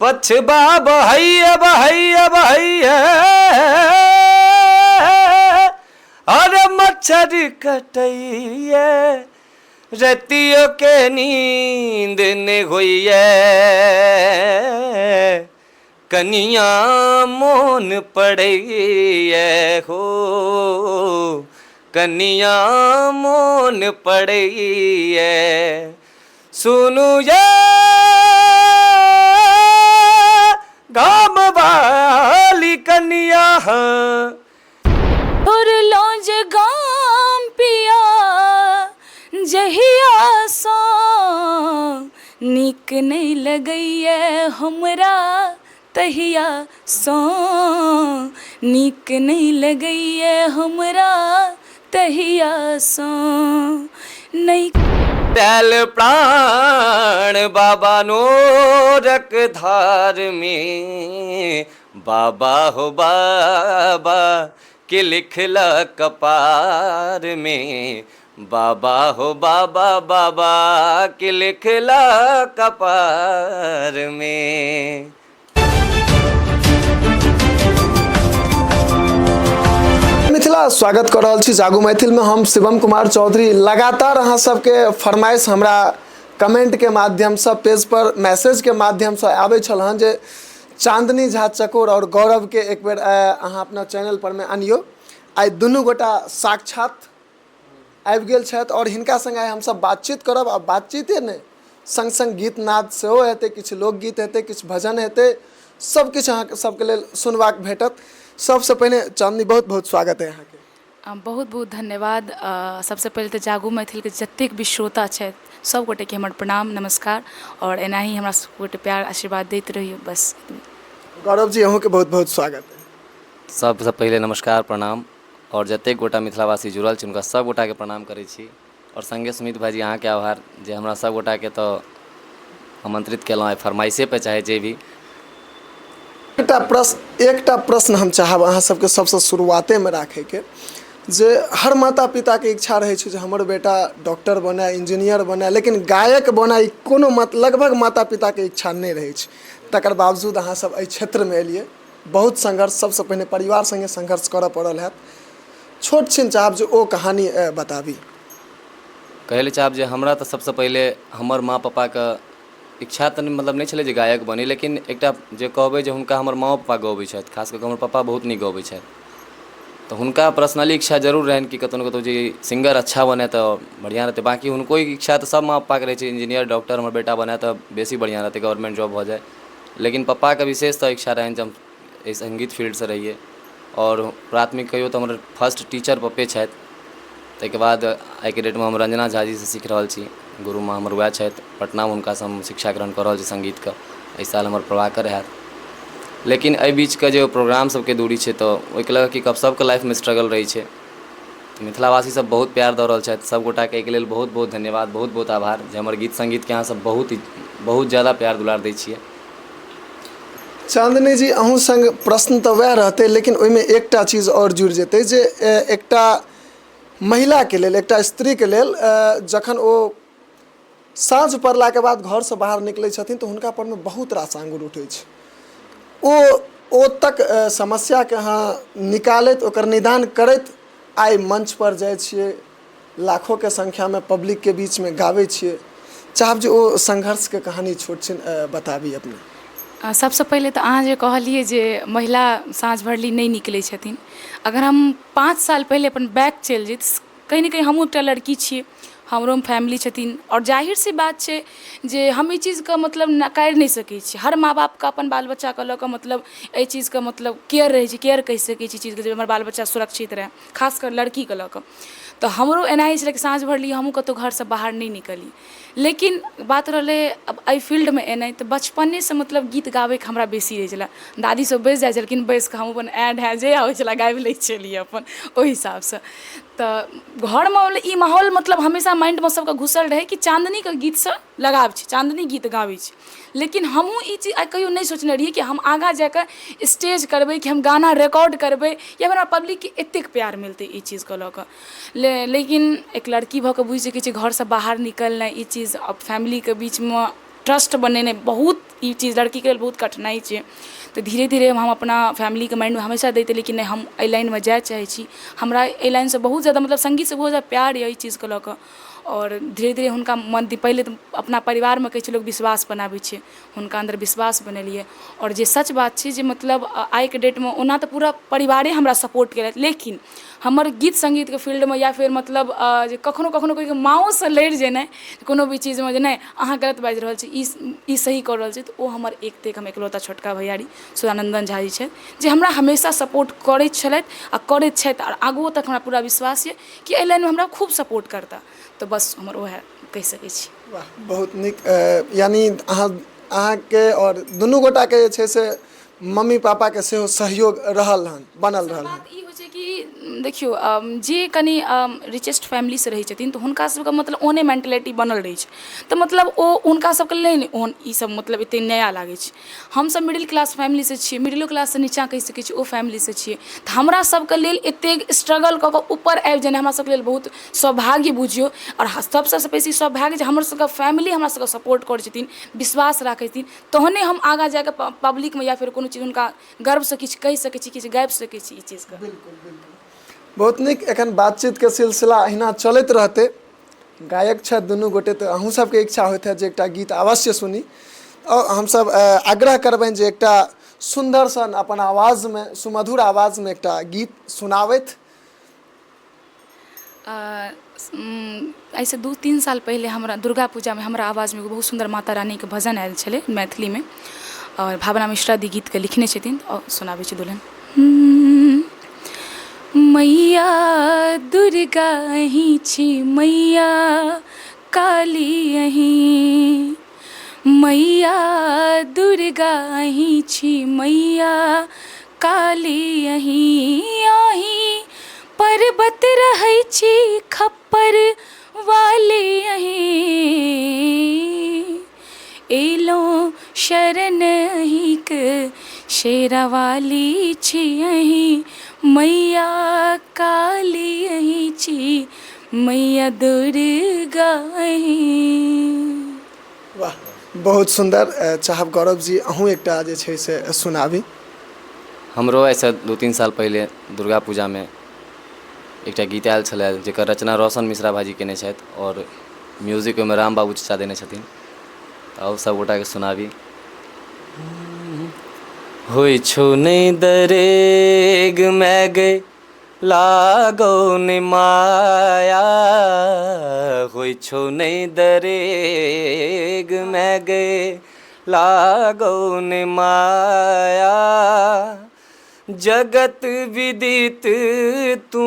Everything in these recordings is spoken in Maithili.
पछबा बहैया बहैया बहैया, अरे मच्छर कटैया, रतियो के नींद ने होइए, कनिया मोन पड़ैए हो, कनिया मोन पड़ैए। सुनू ये गाम वाली कनिया। छोड़लहुँ जे गाम पिया जहियासँ, नीक नहि लगैए हमरा तहियासँ, नीक नहि लगैए हमरा तहियासँ। नहि आयल प्राण बाबा नोरक धार में, बाबा हो बाबा के लिखल कपार में, बाबा हो बाबा बाबा के लिखल कपार में। मिथिला स्वागत कर रहल छी जागू मैथिल में। हम शिवम कुमार चौधरी। लगातार अहाँ सबके फरमाइश हमरा कमेंट के माध्यमसँ, पेज पर मैसेज के माध्यमसँ आबै छल हन जे चांदनी झा चकोर और गौरव के एक बेर अहाँ अपना चैनल पर में आनियो। आइ दुनू गोटा साक्षात आबि गेल छथि आओर हिनका सङ्गे आइ हमसब बातचीत करब आ बातचीते नहि, सङ्ग सङ्ग गीत नाद सेहो हेतै, किछु लोकगीत हेतै, किछु भजन हेतै, सब किछु अहाँके सबके लेल सुनबाक भेटत। सबसँ पहिने चाँदनी, बहुत बहुत स्वागत अइ अहाँके। बहुत बहुत धन्यवाद। सबसँ पहिले तऽ जागू मैथिलके जतेक भी श्रोता छथि, सब गोटेके हमर प्रणाम, नमस्कार, आओर एनाही हमरा सब गोटे प्यार आशीर्वाद दैत रहियौ, बस। गौरव जी, अहूँके बहुत बहुत स्वागत अइ। सबसँ पहिले नमस्कार, प्रणाम, आओर जतेक गोटा मिथिलावासी जुड़ल छी, हुनका सभ गोटाके प्रणाम करै छी। आओर सङ्गे सुमित भाइजी, अहाँके आभार जे हमरा सभ गोटाके तऽ आमन्त्रित केलहुँ आइ फरमाइशेपर, चाहे जे भी। एकटा प्रश्न हम चाहब अहाँ सबके सबसँ शुरुआतेमे राखैके जे हर माता पिताके इच्छा रहै छै जे हमर बेटा डॉक्टर बनय, इंजीनियर बनय, लेकिन गायक बनय, ई कोनो मत लगभग माता पिताके इच्छा नहि रहै छै। तकर बावजूद अहाँ सब एहि क्षेत्रमे एलियै। बहुत संघर्ष, सबसँ पहिने परिवार सङ्गे संघर्ष करऽ पड़ल हैत। छोट छिन चाहब जे ओ कहानी बताबी। कहै लए चाहब जे हमरा तऽ सबसँ पहिले हमर माँ पापाके इच्छा तऽ मतलब नहि छलै जे गायक बनी, लेकिन एकटा जे कहबै जे हुनका हमर माँओ पापा गबै छथि, खास कऽ कऽ हमर पापा बहुत नीक गबै छथि, तऽ हुनका पर्सनली इच्छा जरूर रहनि कि कतहु ने कतहु जे सिंगर अच्छा बनै तऽ बढ़िआँ रहतै। बाँकी हुनको इच्छा तऽ सब माँ पापाके रहै छै, इंजीनियर, डॉक्टर हमर बेटा बनै तऽ बेसी बढ़िआँ रहतै, गवर्नमेन्ट जॉब भऽ जाइ। लेकिन पप्पाके विशेष तऽ इच्छा रहनि जे हम एहि सङ्गीत फील्डसँ रहियै। आओर प्राथमिक कहियौ तऽ हमर फर्स्ट टीचर पप्पे छथि। ताहिके बाद आइके डेटमे हम रञ्जना झाजीसँ सीख रहल छी। गुरु माँ हमर वएह छथि। पटनामे हुनकासँ हम शिक्षा ग्रहण कऽ रहल छी सङ्गीतके। एहि साल हमर प्रभाकर हैत। लेकिन एहि बीचके जे प्रोग्राम सबके दूरी छै, तऽ ओहिके लऽ कऽ की सबके लाइफमे स्ट्रगल रहै छै। मिथिलावासी सब बहुत प्यार दऽ रहल छथि। सब गोटाके एहिके लेल बहुत बहुत धन्यवाद, बहुत बहुत आभार जे हमर गीत सङ्गीतके अहाँ सब बहुत बहुत ज्यादा प्यार दुलार दै छियै। चाँदनी जी, अहूँ सङ्ग प्रश्न तऽ वएह रहतै, लेकिन ओहिमे एकटा चीज आओर जुड़ि जेतै जे एकटा महिलाके लेल, एकटा स्त्रीके लेल जखन ओ साँझ पड़लाके बाद घरसँ बाहर निकलै छथिन, तऽ हुनका परमे बहुत रास आङ्गुर उठै छै। ओ तक समस्याके अहाँ निकालैत, ओकर निदान करैत आइ मञ्चपर जाइ छियै, लाखोके संख्यामे पब्लिकके बीचमे गाबै छियै। चाहब जे ओ संघर्षके कहानी छोट छिन बताबी अपने। सबसँ पहिले तऽ अहाँ जे कहलियै जे महिला साँझ भरली नहि निकलै छथिन, अगर हम 5 साल पहिले अपन बैक चलि जैत, कहीं ने कहीं हमहूँ एकटा लड़की छियै, हमरोमे फैमिली छथिन, आओर जाहिर सी बात छै जे हम ई चीजके मतलब नकारि नहि सकै छी। हर माँ बापके अपन बाल बच्चाके लऽ कऽ मतलब एहि चीजके मतलब केयर रहै छै, केयर कहि सकै छी चीजके, जे हमर बाल बच्चा सुरक्षित रहए, खास कऽ लड़कीके लऽ कऽ। तऽ हमरो एनाही छलै कि साँझ भरली हमहूँ कतहु घरसँ बाहर नहि निकली। लेकिन बात रहलै आब एहि फील्डमे एनाइ, तऽ बचपनेसँ मतलब गीत गाबैके हमरा बेसी रहै छलै। दादीसभ बैसि जाइ छलखिन, बैसि कऽ हम अपन ऐं ढें जे आबै छलै गाबि लै छलियै अपन ओहि हिसाबसँ। तऽ घरमे ई माहौल मतलब हमेशा माइंडमे सबके घुसल रहै कि चाँदनीके गीतसँ लगाव छै, चाँदनी गीत गाबै छै। लेकिन हमहूँ ई चीज आइ कहियो नहि सोचने रहियै कि हम आगाँ जाकऽ स्टेज करबै, कि हम गाना रिकॉर्ड करबै, या हमरा पब्लिकके एतेक प्यार मिलतै ई चीजके लऽ कऽ। लेकिन एक लड़की भऽ कऽ बुझि सकै छियै, घरसँ बाहर निकलनाइ ई चीज, फैमिलीके बीचमे ट्रस्ट बनेनाइ बहुत ई चीज लड़कीके लेल बहुत कठिनाइ छै। तऽ धीरे धीरे हम अपना फैमिलीके माइंडमे हमेशा दैत एलियै कि नहि, हम एहि लाइनमे जाय चाहै छी, हमरा एहि लाइनसँ बहुत ज्यादा, मतलब सङ्गीतसँ बहुत ज्यादा प्यार यए एहि चीजके लऽ कऽ। आओर धीरे धीरे हुनका मन, पहिले तऽ अपना परिवारमे कहै छै लोक विश्वास बनाबै छै, हुनका अन्दर विश्वास बनेलियै। आओर जे सच बात छै जे मतलब आइके डेटमे ओना तऽ पूरा परिवारे हमरा सपोर्ट केलथि, लेकिन हमर गीत सङ्गीतके फील्डमे या फेर मतलब जे कखनो कखनो कहियो माँओसँ लड़ि जेनाइ कोनो भी चीजमे जे नहि, अहाँ गलत बाजि रहल छी, ई ई सही कऽ रहल छी, तऽ ओ हमर एक तऽ एक हम एकलौता छोटका भैआरी सुधानन्दन झा जी छथि, जे हमरा हमेशा सपोर्ट करैत छलथि आ करैत छथि, आओर आगुओ तक हमरा पूरा विश्वास यए कि एहि लाइनमे हमरा खूब सपोर्ट करता। तऽ बस हमर उएह कहि सकै छी। वाह, बहुत नीक। यानि अहाँके आओर दुनू गोटाके जे छै से मम्मी पापाके सेहो सहयोग रहल हन, बनल रहल हन। बात ई होइ छै कि देखियौ, जे कनि रिचेस्ट फैमिलीसँ रहै छथिन तऽ हुनका सबके मतलब ओहने मेन्टलिटी बनल रहै छै, तऽ मतलब ओ हुनका सबके लेल नहि ओहन ई सब मतलब एते नया लागै छै। हमसब मिडिल क्लास फैमिलीसँ छियै, मिडिलो क्लाससँ नीचाँ कहि सकै छियै, ओ फैमिलीसँ छियै, तऽ हमरा सबके लेल एतेक स्ट्रगल कऽ कऽ ऊपर आबि जेनाइ हमरा सबके लेल बहुत सौभाग्य बुझियौ। आओर सबसँ बेसी सौभाग्य जे हमर सबके फैमिली हमरा सबके सपोर्ट करै छथिन, विश्वास राखै छथिन, तहने हम आगाँ जाकऽ पब्लिकमे या फेर कोनो चीज हुनका गर्वसँ किछु कहि सकै छी, किछु गाबि सकै छी ई चीजके। बिल्कुल बिल्कुल, बहुत नीक। एखन बातचीतके सिलसिला अहिना चलैत रहतै। गायक छथि दुनू गोटे, तऽ अहूँ सबके इच्छा होइत हैत जे एकटा गीत अवश्य सुनी, आओर हमसब आग्रह करबनि जे एकटा सुन्दर सन अपन आवाजमे, सुमधुर आवाजमे एकटा गीत सुनाबथि। एहिसँ 2-3 साल पहिले हमरा दुर्गा पूजामे हमरा आवाजमे एगो बहुत सुन्दर माता रानीके भजन आयल छलै मैथिलीमे, आओर भावना मिश्रा दी गीतके लिखने छथिन, आओर सुनाबै छी दुल्हन। मैया दुर्गा अहीं छी, मैया काली अहीं, मैया दुर्गा अहीं छी, मैया काली अहीं, अहीं पर्वत रहै छी खप्पर वाली अहीं, एलहुँ शरण अहीँक शेरावाली छी अहीं, मैया काली अहीं छी, मैया दुर्गा अहीं। वाह, बहुत सुन्दर। चाहब गौरव जी अहूँ एकटा जे छै से सुनाबी। हमरो एहिसँ 2-3 साल पहिले दुर्गा पूजामे एकटा गीत आयल छलै, जकर रचना रोशन मिश्रा भाइजी कयने छथि आओर म्यूजिक ओहिमे राम बाबू चचा देने छथिन। तऽ आउ सब गोटाके सुनाबी। होइ छौ नहि दरेग मैं गे, लागौ नहि माया, होइ छौ नहि दरेग मैं गे, लागौ नहि माया, जगत विदित तू,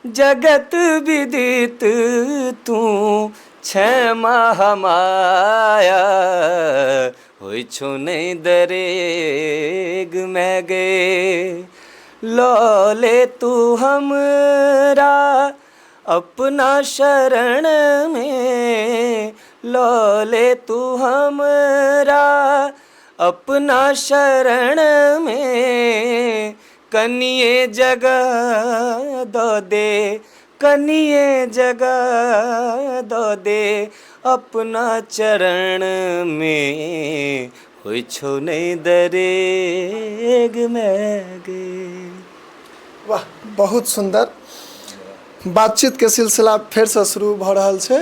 जगत विदित तू छै महामाया, होइ छौ नहि दरेग मैं गे, लऽ ले तू हमरा अपना शरण में, लऽ ले तू हमरा अपना शरण में, कनिए जगह दऽ दे, कनिए जगह दऽ दे अपना चरण में, होइ छौ नहि दरेग मैं गे। वाह, बहुत सुन्दर। बातचीतके सिलसिला फेरसँ शुरू भऽ रहल छै।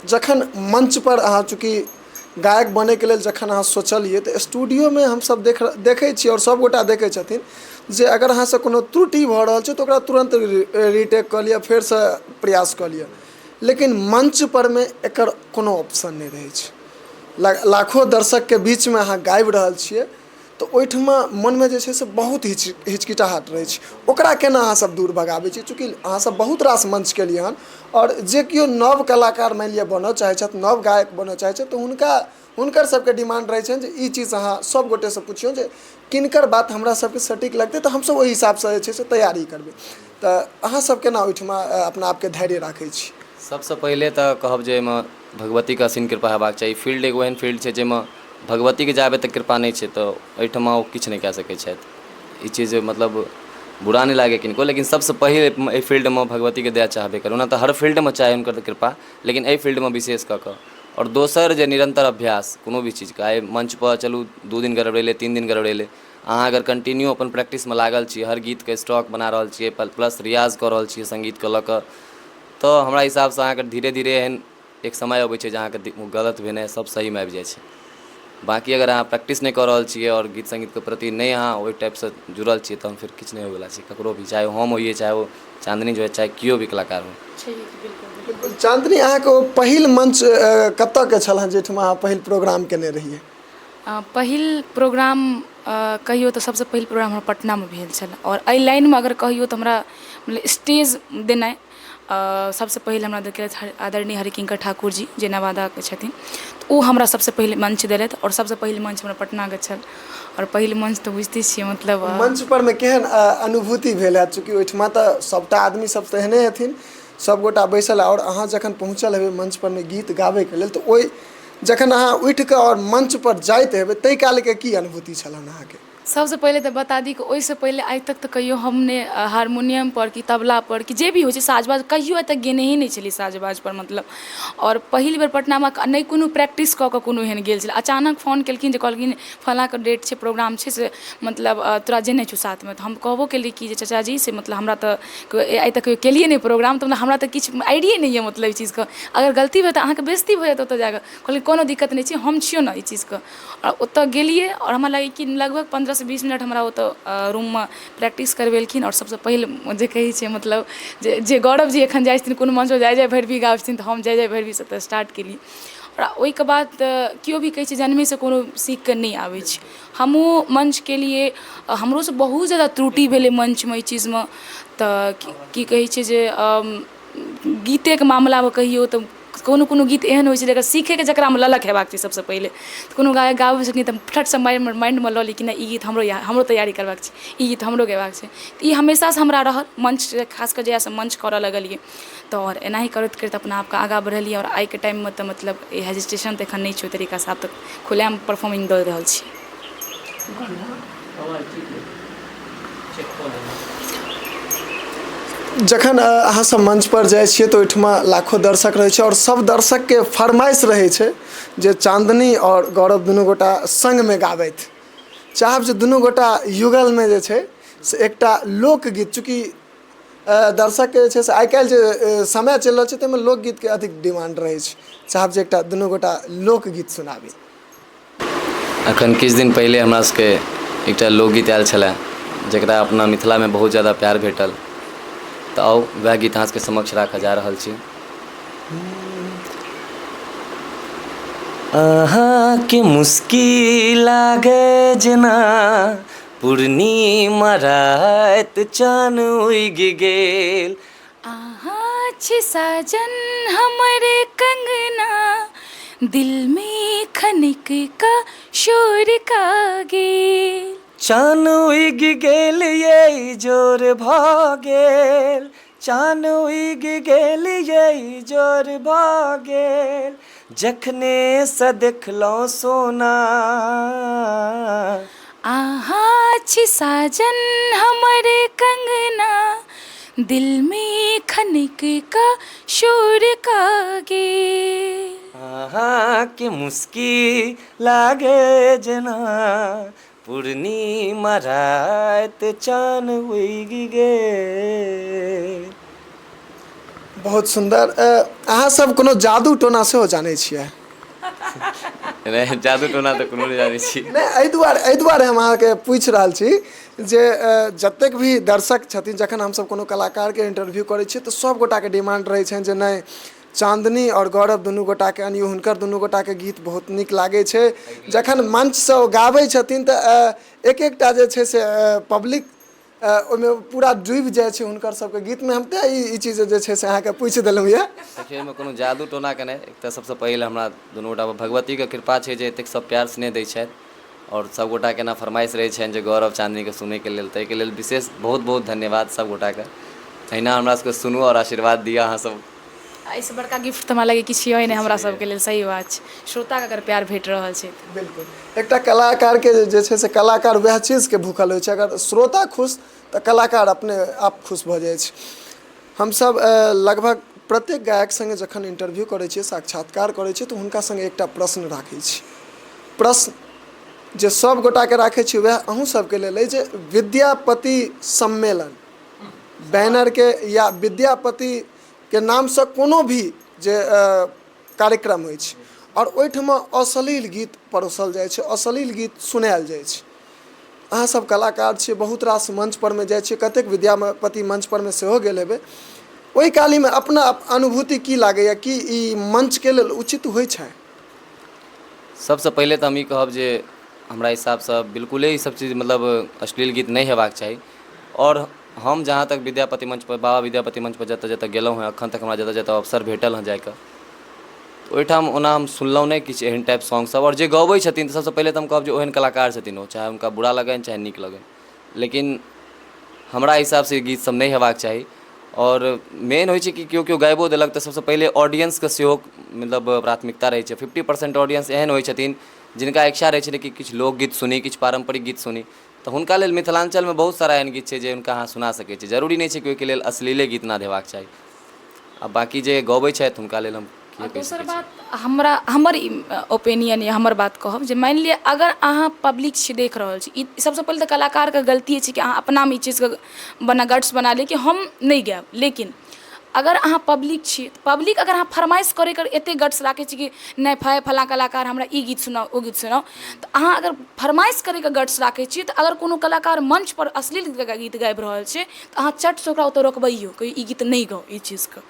जखन मंचपर अहाँ चूँकि गायक बनैके लेल जखन अहाँ सोचलियै, तऽ स्टूडियोमे हमसब देखै छियै आओर सभगोटा देखै छथिन जे अगर अहाँसँ कोनो त्रुटि भऽ रहल छै तऽ ओकरा तुरन्त रिटेक कऽ लिअ, फेरसँ प्रयास कऽ लिअ, लेकिन मंचपर मे एकर कोनो ऑप्शन नहि रहै छै। लाखो दर्शकके बीचमे अहाँ गाबि रहल छियै तऽ ओहिठमा मनमे जे छै से बहुत हिचकिचाहट रहै छै। ओकरा केना अहाँसभ दूर भगाबै छियै? चूँकि अहाँसभ बहुत रास मञ्च केलियै हन, आओर जे केओ नव कलाकार मानि लिअ बनऽ चाहै छथि, नव गायक बनऽ चाहै छथि, तऽ हुनकर सभके डिमांड रहै छनि जे ई चीज अहाँ सभ गोटेसँ पुछियौ जे किनकर बात हमरा सभके सटीक लगतै, तऽ हमसभ ओहि हिसाबसँ जे छै से तैयारी करबै। तऽ अहाँसभ केना ओहिठमा अपना आपके धैर्य राखै छी? सबसँ पहिले तऽ कहब जे एहिमे भगवतीके असीम कृपा हेबाक चाही। फील्ड एगो एहन फील्ड छै जाहिमे भगवतीके जाबे तक कृपा नहि छै तऽ एहिठमा ओ किछु नहि कए सकै छथि। ई चीज मतलब बुरा नहि लागै किनको, लेकिन सबसँ पहिल एहि फील्डमे भगवतीके दया चाहबे करी। ओना तऽ हर फील्डमे चाही हुनकर कृपा, लेकिन एहि फील्डमे विशेष कऽ कऽ। आओर दोसर जे निरन्तर अभ्यास कोनो भी चीजके, आइ मञ्चपर चलू 2 दिन गड़बड़ेलै, 3 दिन गड़बड़ेलै, अहाँ अगर कंटिन्यू अपन प्रैक्टिसमे लागल छी, हर गीतके स्टॉक बना रहल छियै, प्लस रियाज कऽ रहल छियै सङ्गीतके लऽ कऽ, तऽ हमरा हिसाबसँ अहाँके धीरे धीरे एहन एक समय अबै छै जे अहाँके गलत भेनाइ सब सहीमे आबि जाइ छै। बाँकी अगर अहाँ प्रैक्टिस नहि कऽ रहल छियै आओर गीत सङ्गीतके प्रति नहि अहाँ ओहि टाइपसँ जुड़ल छियै, तहन फेर किछु नहि होइवला छै ककरो भी, चाहे हम होइए, चाहे ओ चाँदनी जो है, चाहे केओ भी कलाकार हो। बिल्कुल। चाँदनी, अहाँके ओ पहिल मञ्च कतऽके छल हँ जाहिठाम अहाँ पहिल प्रोग्राम केने रहियै? पहिल प्रोग्राम कहियौ तऽ सबसँ पहिल प्रोग्राम हमरा पटनामे भेल छल। आओर एहि लाइनमे अगर कहियौ तऽ हमरा मतलब स्टेज देनाइ सबसँ पहिल हमरा देलथि आदरणीय हरिकिङ्कर ठाकुर जी, जे नवादाके छथिन। तऽ ओ हमरा सबसँ पहिल मञ्च देलथि आओर सबसँ पहिल मञ्च हमरा पटनाके छल। आओर पहिल मञ्च तऽ बुझिते छियै मतलब मञ्च परमे केहन अनुभूति भेल हैत? चूँकि ओहिठमा तऽ सभटा आदमी सब तेहने हेथिन, सभगोटा बैसल, आओर अहाँ जखन पहुँचल हेबै मञ्च परमे गीत गाबैके लेल, तऽ ओहि जखन अहाँ उठि कऽ आओर मञ्च पर जाइत हेबै ताहि कालके की अनुभूति छल अहाँके? सबसँ पहिले तऽ बता दी कि ओहिसँ पहिले आइ तक तऽ कहियो हम नहि हारमोनियमपर कि तबलापर कि जे भी होइ छै साज बाज, कहियो आइ तक गेने ही नहि छलियै साज बाजपर मतलब। आओर पहिल बेर पटनामे नहि कोनो प्रैक्टिस कऽ कऽ कोनो एहन गेल छलै। अचानक फोन केलखिन जे कहलखिन फलाँके डेट छै, प्रोग्राम छै, से मतलब तोरा जेनाइ छौ साथमे। तऽ हम कहबो केलियै कि जे चाचाजी, से मतलब हमरा तऽ आइ तक कहियो केलियै नहि प्रोग्राम, तऽ हमरा तऽ किछु आइडिये नहि यऽ, मतलब ई चीजके अगर गलती भेल तऽ अहाँके बेइज्जती भऽ जायत ओतऽ जाकऽ। कहलखिन कोनो दिक्कत नहि छै, हम छियौ ने ई चीजके। आओर ओतऽ गेलियै आओर हमरा लागैए कि लगभग 15सँ 20 मिनट हमरा ओतऽ रूममे प्रैक्टिस करबेलखिन। आओर सबसँ पहिल जे कहै छै मतलब जे जे गौरव जी एखन जाइ छथिन कोनो मंचपर जय जय भैरवी गाबै छथिन, तऽ हम जय जय भैरवीसँ ओतऽ स्टार्ट केलियै। आओर ओहिके बाद तऽ केओ भी कहै छै जन्मेसँ कोनो सीखिकऽ नहि आबै छै। हमहूँ मञ्च केलियै, हमरोसँ बहुत जादा त्रुटि भेलै मञ्चमे एहि चीजमे। तऽ की कहै छै जे गीतेके मामलामे कहियौ तऽ कोनो कोनो गीत एहन होइ छै जकरा सीखैके जकरामे ललक हेबाक चाही सबसँ पहिले। तऽ कोनो गायक गाबै छथिन तऽ फटसँ माइण्डमे लऽ ली कि नहि, ई गीत हमरो हमरो तैयारी करबाक छै, ई गीत हमरो गयबाक छै। तऽ ई हमेशासँ हमरा रहल मञ्च, खास कऽ जहियासँ मञ्च करऽ लगलियै। तऽ आओर एनाही करैत करैत अपना आपके आगाँ बढ़ेलियै। आओर आइके टाइममे तऽ मतलब हेजिटेशन तऽ एखन नहि छै ओहि तरीकासँ, आब तऽ खुलेआम परफॉर्मिंग दऽ रहल छी। जखन अहाँ सब मंच पर जाइ छियै तऽ ओहिठमा लाखो दर्शक रहै छै, आओर सब दर्शकके फरमाइश रहै छै जे चाँदनी आओर गौरव दुनू गोटा सङ्गमे गाबथि। चाहब जे दुनू गोटा युगलमे जे छै से एकटा लोकगीत, चूँकि दर्शकके जे छै से आइ काल्हि जे समय चलि रहल छै ताहिमे लोकगीतके अधिक डिमांड रहै छै, चाहब जे एकटा दुनू गोटा लोकगीत सुनाबी। अखन किछु दिन पहिले हमरा सबके एकटा लोकगीत आयल छलए, जकरा अपना मिथिलामे बहुत ज्यादा प्यार भेटल। तऽ आउ, वएह गीत अहाँ सबके समक्ष राखऽ जा रहल छी। अहाँके मुस्की लागै जेना पूर्णिमा राति चान उगि गेल। अहाँ छी साजन हमर कंगना, दिलमे खनक का शोर का गेल। चान उगि गेल ये जोर भऽ गेल, चान उगि गेल ये जोर भऽ गेल, जखनेसँ देखलहुँ सोना। अहाँ छी साजन हमर कंगना, दिलमे खनक का शोर का गेल। अहाँके मुस्की लागे जेना पूर्णिमा राति चान उगि गेल। बहुत सुन्दर। अहाँ सब कोनो जादू टोना सेहो जानै छियै? नहि, जादू टोना तऽ कोनो नहि जानै छी। नहि, एहि दुआरे हम अहाँके पूछि रहल छी जे जतेक भी दर्शक छथिन, जखन हमसब कोनो कलाकारके इंटरव्यू करै छियै तऽ सब गोटाके डिमांड रहै छनि जे नहि, चाँदनी आओर गौरव दुनू गोटाके अनियौ, हुनकर दुनू गोटाके गीत बहुत नीक लागै छै। जखन मंचसँ ओ गाबै छथिन तऽ एक एकटा जे छै से पब्लिक ओहिमे पूरा डूबि जाइ छै हुनकर सबके गीतमे। हम तेँ ई चीज जे छै से अहाँके पूछि देलहुँ यऽ। देखियौ, एहिमे कोनो जादू टोनाके नहि। एक तऽ सबसँ पहिल हमरा दुनू गोटापर भगवतीके कृपा छै जे एतेक सब प्यार स्नेह दै छथि, आओर सब गोटाके एना फरमाइश रहै छनि जे गौरव चाँदनीके सुनैके लेल। ताहिके लेल विशेष बहुत बहुत धन्यवाद सब गोटाके। एहिना हमरा सबके सुनू आओर आशीर्वाद दिअ अहाँ सब। एहिसँ बड़का गिफ्ट तऽ हमरा लगैए किछु यऽ नहि हमरा सबके लेल। सही बात छै, श्रोताके अगर प्यार भेट रहल छै तऽ। बिल्कुल, एकटा कलाकारके जे छै से कलाकार वएह चीजके भूखल होइ छै। अगर श्रोता खुश तऽ कलाकार अपने आप खुश भऽ जाइ छै। हमसब लगभग प्रत्येक गायक सङ्गे जखन इंटरव्यू करै छियै, साक्षात्कार करै छियै, तऽ हुनका सङ्गे एकटा प्रश्न राखै छी। प्रश्न जे सब गोटाके राखै छी वएह अहूँ सबके लेल अइ जे विद्यापति सम्मेलन बैनरके या विद्यापतिके नामसँ कोनो भी जे कार्यक्रम होइ छै आओर ओहिठमा अश्लील गीत परोसल जाइ छै, अश्लील गीत सुनायल जाइ छै। अहाँ सब कलाकार छियै, बहुत रास मंच परमे जाइ छियै, कतेक विद्यापति मंच परमे सेहो गेल हेबै, ओहि कालीमे अपना अनुभूति की लागैए, कि ई मंचके लेल उचित होइ छै? सबसँ पहिले तऽ हम ई कहब जे हमरा हिसाबसँ बिल्कुले ई सब चीज मतलब अश्लील गीत नहि हेबाक चाही। आओर हम जहाँ तक विद्यापति मंचपर, बाबा विद्यापति मंचपर जतऽ जतऽ गेलहुँ हेँ, एखन तक हमरा जतऽ जतऽ अवसर भेटल हँ जाइके, ओहिठाम ओना हम सुनलहुँ नहि किछु एहन टाइप सॉन्ग सब। आओर जे गबै छथिन तऽ सबसँ पहिले तऽ हम कहब जे ओहन कलाकार छथिन ओ, चाहे हुनका बुरा लगनि चाहे नीक लगनि, लेकिन हमरा हिसाबसँ ई गीत सब नहि हेबाक चाही। आओर मेन होइ छै कि केओ केओ गाबिओ देलक तऽ सबसँ पहिले ऑडियंसके सेहो मतलब प्राथमिकता रहै छै। 50% ऑडियंस एहन होइ छथिन जिनका इच्छा रहै छलै कि किछु लोकगीत सुनी, किछु पारम्परिक गीत सुनी, तऽ हुनका लेल मिथिलाञ्चलमे बहुत सारा एहन गीत छै जे हुनका अहाँ सुना सकै छी। जरूरी नहि छै कि ओहिके लेल अश्लीले गीत नाद हेबाक चाही। आ बाँकी जे गबै छथि हुनका लेल हम की आओर कहि दोसर सकै छी। बात हमरा हमर ओपिनियन या हमर बात कहब जे मानि लिअ अगर अहाँ पब्लिक छी, देख रहल छी, ई सबसँ पहिले तऽ कलाकारके गलतिए छै कि अहाँ अपनामे ई चीजके बना गट्स बना ली कि हम नहि गायब। लेकिन अगर अहाँ पब्लिक छी, पब्लिक अगर अहाँ फरमाइश करैके एतेक गट्स राखै छी कि नहि फलाँ कलाकार हमरा ई गीत सुनाउ, ओ गीत सुनाउ, तऽ अहाँ अगर फरमाइश करैके गट्स राखै छी तऽ अगर कोनो कलाकार मञ्चपर अश्लील गीत गाबि रहल छै तऽ अहाँ चटसँ ओकरा ओतऽ रोकबैयौ, कहियौ ई गीत नहि गाउ ई चीजके।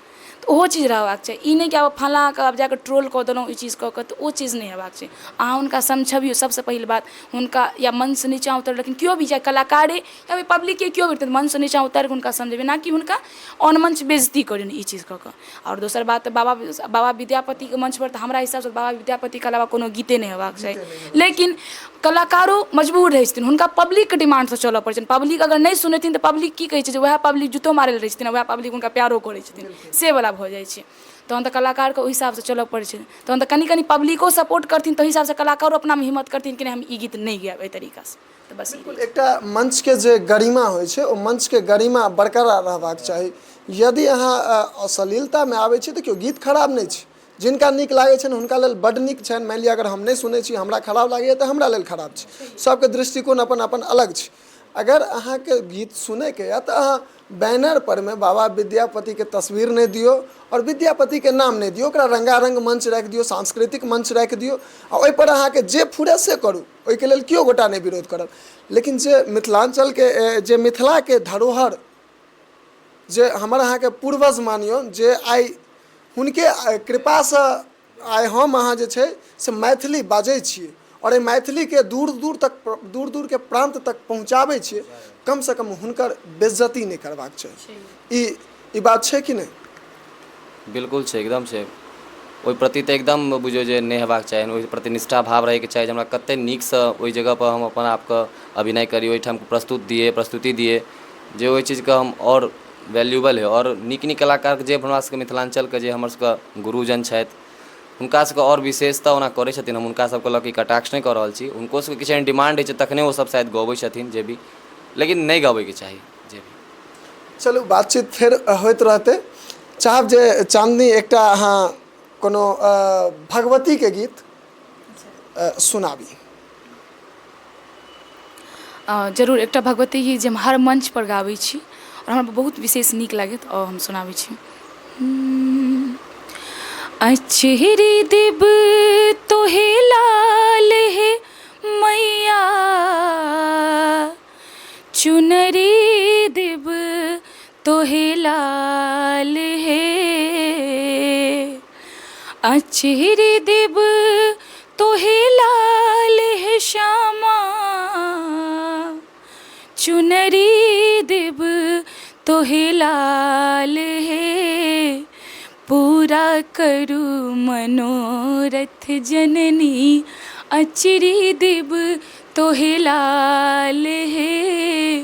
तऽ ओहो चीज रहबाक चाही। ई नहि कि आब फलाँके आब जाकऽ ट्रोल कऽ देलहुँ ई चीज कऽ कऽ, तऽ ओ चीज नहि हेबाक चाही। अहाँ हुनका समझबियौ सबसँ पहिल बात, हुनका या मंचसँ नीचाँ उतरलखिन केओ भी, चाहे कलाकारे या पब्लिके केओ भी, मंचसँ नीचाँ उतारि कऽ हुनका समझेबै, ना कि हुनका ऑन मंच बेइज्जती करियौन ई चीज कऽ कऽ। आओर दोसर बात, बाबा बाबा विद्यापतिके मंचपर तऽ हमरा हिसाबसँ बाबा विद्यापतिके अलावा कोनो गीते नहि हेबाक चाही। लेकिन कलाकारो मजबूर रहै छथिन, हुनका पब्लिकके डिमांडसँ चलऽ पड़ै छनि। पब्लिक अगर नहि सुनेथिन तऽ पब्लिक की कहै छै जे उएह पब्लिक जूतो मारै लए रहै छथिन आ उएह पब्लिक हुनका प्यारो करै छथिन, से वला भऽ जाइ छै। तहन तऽ कलाकारके ओहि हिसाबसँ चलऽ पड़ै छै। तहन तऽ कनि कनि पब्लिको सपोर्ट करथिन तऽ ओहि हिसाबसँ कलाकारो अपनामे हिम्मत करथिन कि नहि हम ई गीत नहि गायब एहि तरीकासँ। तऽ बस बिल्कुल एकटा मंचके जे गरिमा होइ छै ओ मंचके गरिमा बरकरार रहबाक चाही। यदि अहाँ अश्लीलतामे आबै छी तऽ केओ गीत खराब नहि छै, जिनका नीक लागै छनि हुनका लेल बड्ड नीक छनि। मानि लिअ अगर हम नहि सुनै छी, हमरा खराब लागैए तऽ हमरा लेल खराब छै। सबके दृष्टिकोण अपन अपन अलग छै। अगर अहाँके गीत सुनैके यऽ तऽ अहाँ बैनर परमे बाबा विद्यापतिके तस्वीर नहि दियौ आओर विद्यापतिके नाम नहि दियौ, ओकरा रङ्गारङ्ग मञ्च राखि दियौ, सांस्कृतिक मञ्च राखि दियौ आ ओहिपर अहाँके जे फुरै से करू, ओहिके लेल केओ गोटा नहि विरोध करत। लेकिन जे मिथिलाञ्चलके, जे मिथिलाके धरोहर, जे हमर अहाँके पूर्वज मानियौ जे आइ हुनके कृपासँ आइ हम अहाँ जे छै से मैथिली बाजै छी आओर एहि मैथिलीके दूर दूर तक, दूर दूरके प्रान्त तक पहुँचाबै छियै, कमसँ कम हुनकर बेइज्जती नहि करबाक चाही। ई बात छै कि नहि? बिल्कुल छै, एकदम छै। ओहि प्रति तऽ एकदम बुझियौ जे नहि हेबाक चाही। ओहि प्रति निष्ठा भाव रहैके चाही जे हमरा कतेक नीकसँ ओहि जगहपर हम अपन आपके अभिनय करी, ओहिठाम प्रस्तुत दियै, प्रस्तुति दियै, जे ओहि चीजके हम आओर वैल्यूबल हइ। आओर नीक नीक कलाकारके जे हमरा सबके मिथिलाञ्चलके जे हमर सबके गुरुजन छथि हुनका सबके आओर विशेषतः ओना करै छथिन, हम हुनका सबके लऽ कऽ ई कटाक्ष नहि कऽ रहल छी। हुनको सबके किछु एहन डिमांड होइ छै तखने ओसब शायद गबै छथिन जे भी, लेकिन नहि गबैके चाही जे भी। चलू बातचीत फेर होइत रहतै। चाहब जे चाँदनी एकटा अहाँ कोनो भगवतीके गीत सुनाबी। जरूर, एकटा भगवती गीत जे हम हर मञ्चपर गाबै छी आओर हमरा बहुत विशेष नीक लागैत, आओर हम सुनाबै छी। अचेरी देव तोहे लाल हे मैया, चुनरी देव तोहे लाल हे, अचेरी देव तोहे लाल हे श्यामा, चुनरी देव तोहे लाल हे, पूरा करू मनोरथ जननी, अचरी देव तोहे लाल हे,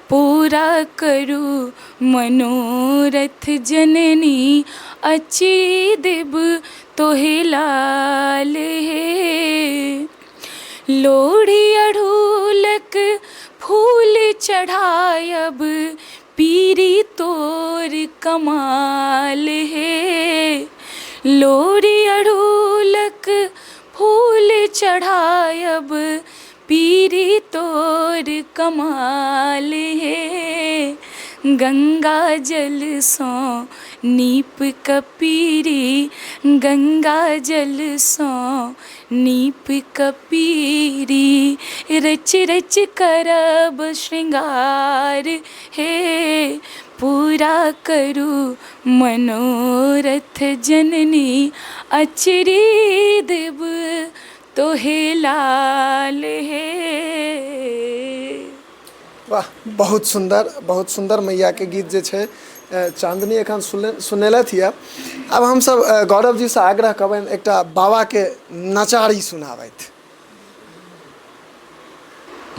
पूरा करू मनोरथ जननी, अचरी देव तोहे लाल हे, लोढ़ी अड़हुलक फूल चढ़ायब, पीरी तोर कमाल हे। लोरी अड़हुलक फूल चढ़ायब पीरी तोर कमाल हे। गंगा जलसँ नीप कऽ पीरी, गंगा जलसँ नीप कऽ पीरी, रचि रचि करब श्रृंगार हे। पूरा करू मनोरथ जननी, अचरी देब तोहे लाल हे। वाह, बहुत सुन्दर, बहुत सुन्दर मैयाके गीत जे छै चाँदनी एखन सुनेलथि यऽ। आब हमसब गौरव जीसँ आग्रह करबनि एकटा बाबाके नचारी सुनाबथि।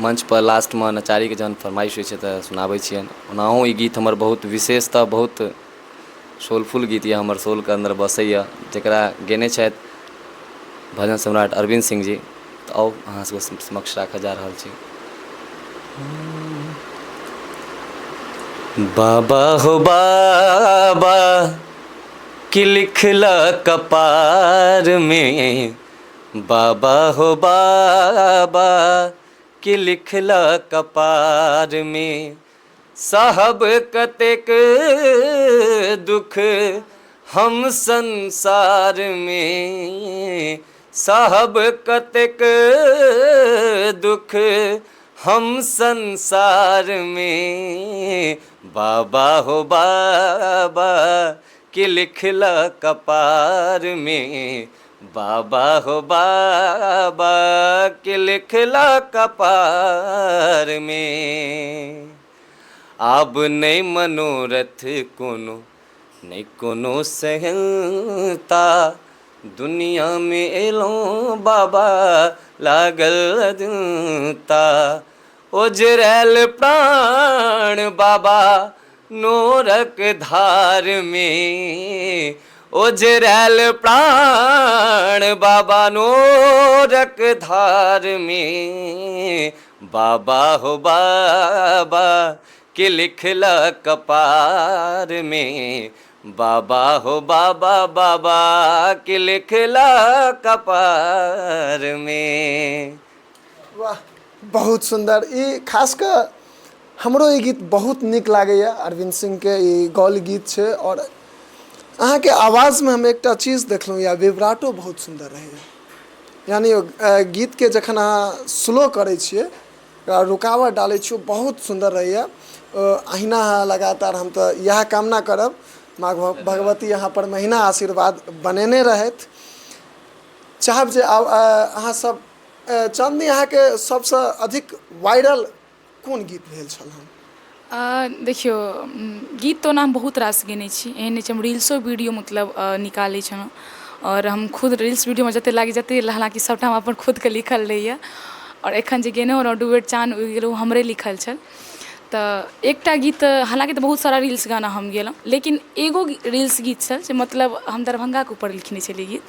मंचपर लास्टमे नचारीके जहन फरमाइश होइ छै तऽ सुनाबै छियनि। ओनाहो ई गीत हमर बहुत विशेषतः बहुत सोलफुल गीत यऽ, हमर सोलके अन्दर बसैए, जकरा गयने छथि भजन सम्राट अरविन्द सिंह जी। तऽ आउ, अहाँ सबके समक्ष राखऽ जा रहल छी। बाबा हो बाबा कि लिखला कपारमे, बाबा हो बाबा कि लिखला कपारमे, साहब कतेक दुख हम संसारमे, साहब कतेक दुख हम संसारमे, बाबा हो बाबा कि लिखला कपारमे, बाबा हो बाबा कि लिखला कपारमे। आब नहि मनोरथ कोनो, नहि कोनो सहनता, दुनियामे एलहुँ बाबा लागल अदता, ओझरायल प्राण बाबा नोरक धारमे, ओझरायल प्राण बाबा नोरक धारमे, बाबा हो बाबा के लिखला कपारमे, बाबा हो बाबा बाबा के लिखला कपारमे। वाह, बहुत सुन्दर। ई खास कऽ हमरो ई गीत बहुत नीक लागैए। अरविन्द सिंहके ई गौल गीत छै आओर अहाँके आवाजमे हम एकटा चीज देखलहुँ यऽ, विभ्राटो बहुत सुन्दर रहैए। यानि गीतके जखन अहाँ स्लो करै छियै, रुकावट डालै छियै, ओ बहुत सुन्दर रहैए। अहिना अहाँ लगातार, हम तऽ इएह कामना करब, माँ भगवती अहाँ पर महिना आशीर्वाद बनेने रहथि। चाहब जे आब अहाँ सब, चाँदनी, अहाँके सबसँ अधिक वायरल कोन गीत भेल छल हन? देखियौ, गीत तऽ ओना हम बहुत रास गयने छी। एहन नहि छै, हम रील्सो वीडियो मतलब निकालै छलहुँ आओर हम खुद रील्स वीडियोमे जतेक लागि जतेक, हालाँकि सभटा हम अपन खुदके लिखल रहैए। आओर एखन जे गयने रहौँ डूबैत चाँद उगि गेल, ओ हमरे लिखल छल। तऽ एकटा गीत, हालाँकि तऽ बहुत सारा रील्स गाना हम गेलहुँ, लेकिन एगो रील्स गीत छल जे मतलब हम दरभङ्गाके ऊपर लिखने छलियै गीत।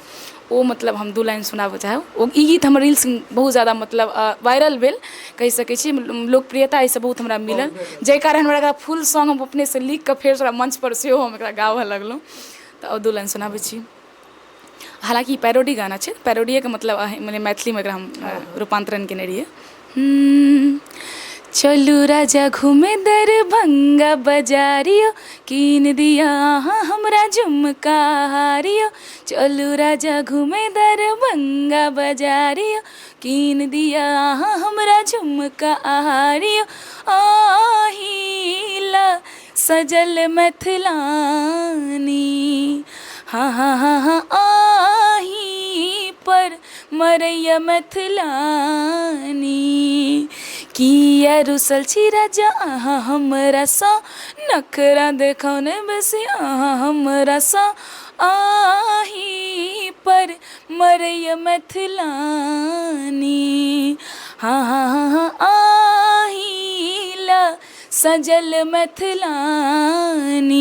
ओ मतलब हम दू लाइन सुनाबऽ चाहब। ओ ई गीत हमर रील्स बहुत ज्यादा मतलब वायरल भेल कहि सकै छी। लोकप्रियता एहिसँ बहुत हमरा मिलल, जाहि कारण हमरा एकरा फुल सॉन्ग हम अपनेसँ लिखिकऽ फेरसँ ओकरा मञ्चपर सेहो हम एकरा गाबऽ लगलहुँ। तऽ ओ दू लाइन सुनाबै छी। हालाँकि ई पैरोडी गाना छै, पैरोडिएके मतलब मने मैथिलीमे एकरा हम रूपान्तरण केने रहियै। चलू राजा घूमे दरभंगा बजारियो, कीन दिया अहाँ हमरा झुमका हारियो। चलू राजा घूमे दरभंगा बजारियो, कीन दिया अहाँ हमरा झुमका हारियो। आही ला सजल मैथिलानी, हाँ हाँ हाँ हाँ, आही पर मरैया मैथिलानी। किया रुसल छी राजा अहाँ हमरासँ, नखरा देखाउ ने बेसी अहाँ हमरासँ, आही पर मरैया मैथिलानी। हाँ हाँ हाँ हाँ, आही ला सजल मैथिलानी।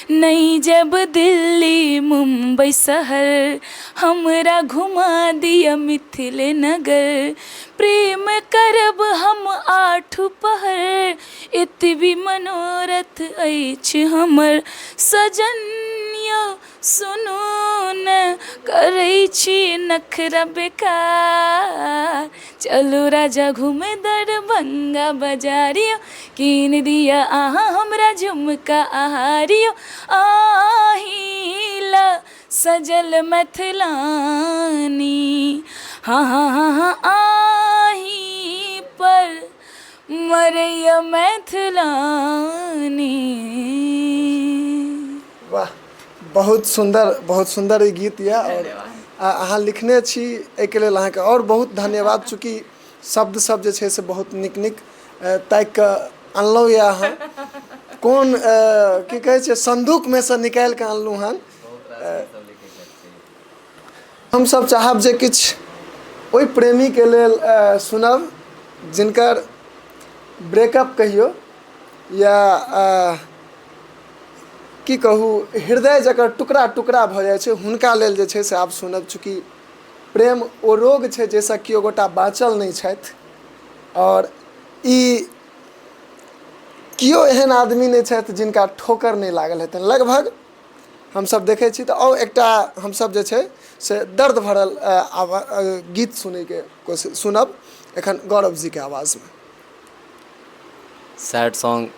नहि जब दिल्ली मुम्बई शहर, हमरा घुमा दिअ मिथिले नगर। प्रेम करब हम आठू पहर, एतबी मनोरथ अछि हमर सजन यौ सुनू ने करै छी नखरा बेकार चलू राजा घूमे दरभंगा बाजार यौ कीन दिअ अहाँ हमरा झुमका आहार यौ अहीं लए सजल मैथिलानी हँ हँ हँ हँ अहीं पर मरैया मैथिलानी। वाह, बहुत सुन्दर, बहुत सुन्दर ई गीत यऽ आओर अहाँ लिखने छी, एहिके लेल अहाँके आओर बहुत धन्यवाद। चूँकि शब्द सब जे छै से बहुत नीक नीक ताकि कऽ अनलहुँ यऽ, अहाँ कोन की कहै छै सन्दूकमे सँ निकालि कऽ अनलहुँ हन। हमसभ चाहब जे किछु ओहि प्रेमीके लेल सुनब जिनकर ब्रेकअप कहियौ या की कहू हृदय जकर टुकड़ा टुकड़ा भऽ जाइ छै, हुनका लेल जे छै से आब सुनब। चूँकि प्रेम ओ रोग छै जाहिसँ केओ गोटा बाँचल नहि छथि आओर ई केओ एहन आदमी नहि छथि जिनका ठोकर नहि लागल हेतनि लगभग हमसभ देखै छी। तऽ आउ एकटा हमसभ जे छै से दर्द भरल आवा गीत सुनैके कोशिश सुनब एखन गौरव जीके आवाजमे। सैड सॉन्ग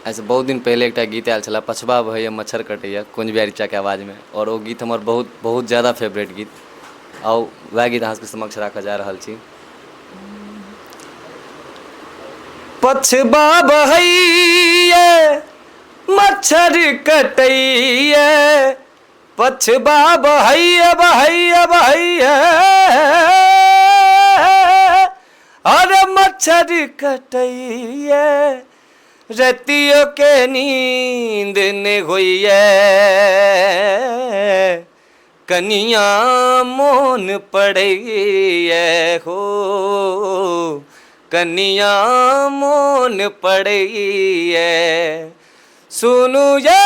आइसँ बहुत दिन पहिले एकटा गीत आयल छलए, पछबा बहैए मच्छर कटैए, कुञ्ज बिहारी चाचाके आवाजमे, आओर ओ गीत हमर बहुत बहुत ज्यादा फेवरेट गीत। आउ वएह गीत अहाँ सबके समक्ष राखऽ जा रहल छी। पछबा बहैए मच्छर कटैए, पछबा बहैए बहैए बहैए अरे मच्छर कटैए, रतियो के नींद ने होइए, कनिया मोन पड़ैए हो, कनिया मोन पड़ैए। सुनू ये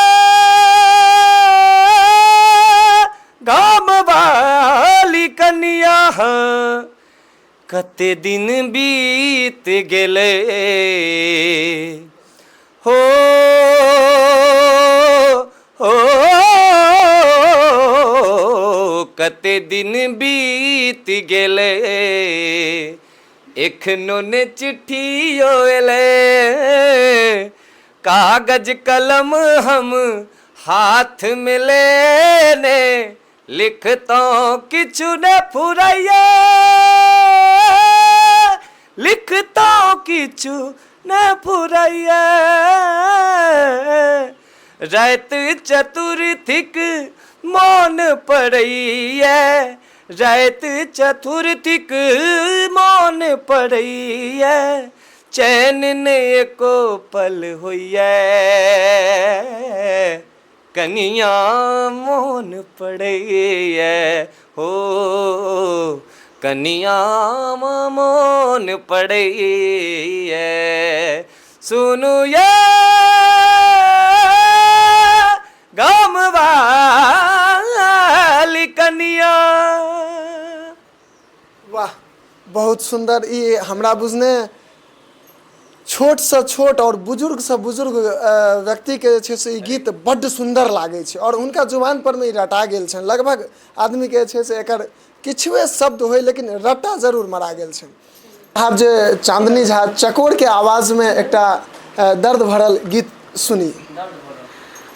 गाम वाली कनिया, कते दिन बीत गेलै हो हो, कते दिन बीत गेलै, एखनो ने चिट्ठियो एलै, कागज कलम हम हाथ में लेने लिखतौं किछु ने फुरैया, लिखतौं किछु ने फुरैया, राति चतुर्थिक मोन पड़ैया, राति चतुर्थिक मोन पड़ैया, चैन ने एको पल होइया, कनिया मोन पड़ैया हो, कनिया मोन पड़ैया। सुनू ये गाम वाली कनिया। वाह, बहुत सुन्दर। ई हमरा बुझने छोटसँ छोट आओर बुजुर्गसँ बुजुर्ग व्यक्तिके जे छै से ई गीत बड्ड सुन्दर लागै छै आओर हुनका जुबानपरमे ई रटा गेल छनि। लगभग आदमीके जे छै से एकर किछुए शब्द होइ लेकिन रट्टा जरूर मरा गेल छनि। आब जे चाँदनी झा चकोरके आवाजमे एकटा दर्द भरल गीत सुनी।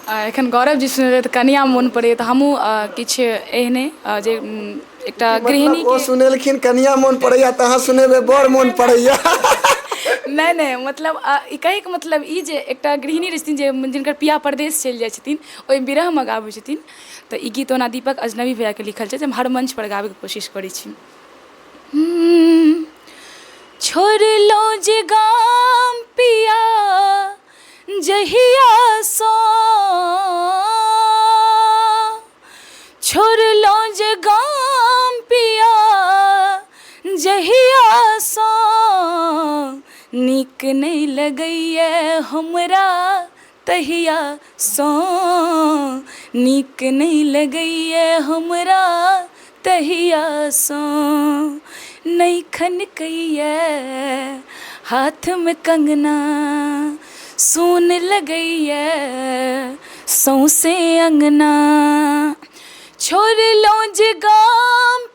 एखन गौरव जी सुनेलथि तऽ कनिया मोन पड़ैए, तऽ हमहूँ किछु एहने जे एकटा गृहिणी ओ सुनेलखिन कनिया मोन पड़ैया तऽ अहाँ सुनेबै बड़ मोन पड़ैया। नहि नहि, मतलब ई कहैके मतलब ई जे एकटा गृहिणी रहै छथिन जे जिनकर पिया परदेश चलि जाइ छथिन, ओहि विरहमे गाबै छथिन। तऽ ई गीत ओना दीपक अजनबी भैयाके लिखल छै जे हम हर मंचपर गाबैके कोशिश करै छी। छोड़लहुँ जे गाम पिया जहियासँ, छोड़लहुँ जे गाम पिया जहियासँ, नीक नहि लगैए हमरा तहियासँ, नीक नहि लगैए हमरा तहियासँ, नहि खनकैए, हाथमे कङ्गना सुन लगैए सौँसे अङ्गना। छोड़लहुँ जे गाम।